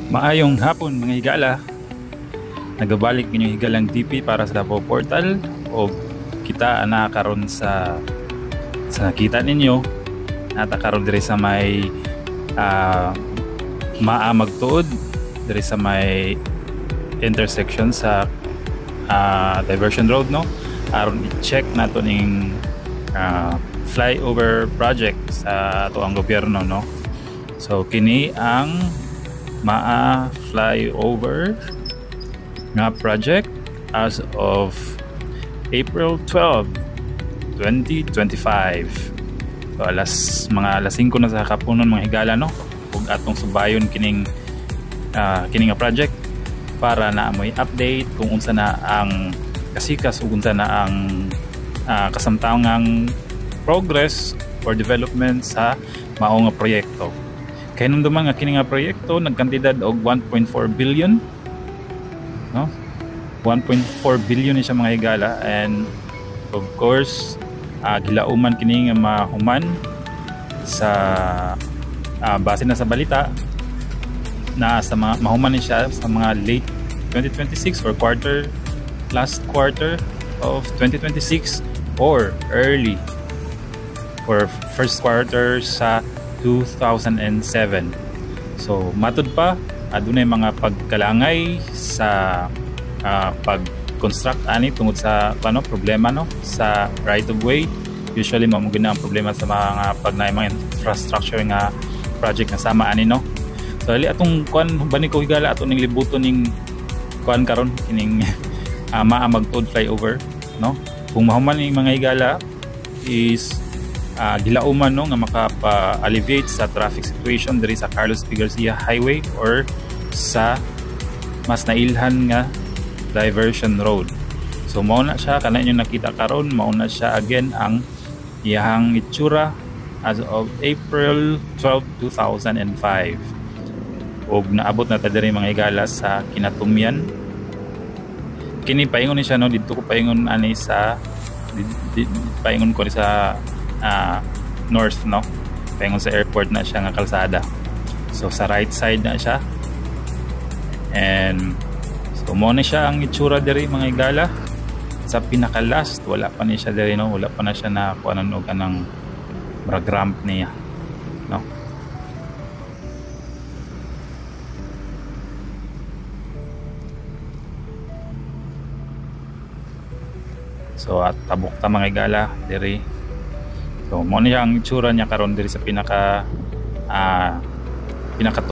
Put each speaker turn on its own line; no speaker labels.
Maayong hapon, mga higala. Nagabalik inyong higalang DP para sa Davao Portal o kita na karon sa nakita ninyo nata karon diri sa may Maa Magtuod, diri sa may intersection sa Diversion Road, no, aron i-check nato ning flyover project sa ato ang gobyerno, no. So kini ang Maa Flyover nga project as of April 12, 2025. So alas mga alas 5 na sa kapunon, mga higala, no, ug atong subayon kining nga project para na moy update kung unsa na ang kasikas ug unsa na ang kasamtangang progress or development sa mao nga proyekto. Kay hinumduman nga kini nga proyekto nagkantidad og 1.4 billion, no? 1.4 billion ni siya, mga higala, and of course gilauman kini nga mahuman sa base na sa balita na sa mga mahuman ni siya sa mga late 2026 or quarter last quarter of 2026 or early or first quarter sa 2007. So matud pa adunay mga pagkalangay sa pag-construct ani tungod sa ano, problema, no, sa right of way. Usually mao na ang problema sa mga pag na mga infrastructure nga project nga sama ani, no. So ali atong kuan bani ko, higala, ato ning libuton ning kuan karon kining Maa Magtuod flyover, no. Kung mahuman ning, mga higala, is gilauman, no, nga makapa-alleviate sa traffic situation diri sa Carlos P. Garcia Highway or sa mas nailhan nga Diversion Road. So mao na siya kana inyo nakita karon, mao na siya again ang iyahang itsura as of April 12, 2005. Ug naabot na ta diri, mga higala, sa Kinatumyan. Kini paingon ni siya, no, didto ko paingon ani sa di, paingon ko ni sa north, no, paingon sa airport na siya nga kalsada. So sa right side na siya and so mo na siya ang itsura diri, mga higala, sa pinaka last. Wala pa ni siya diri, no, wala pa na siya na kuanan og kanang murag ramp niya, no. So at tabok ta, mga higala, diri. So mo niya ang itsura niya karon diri sa pinaka pinaka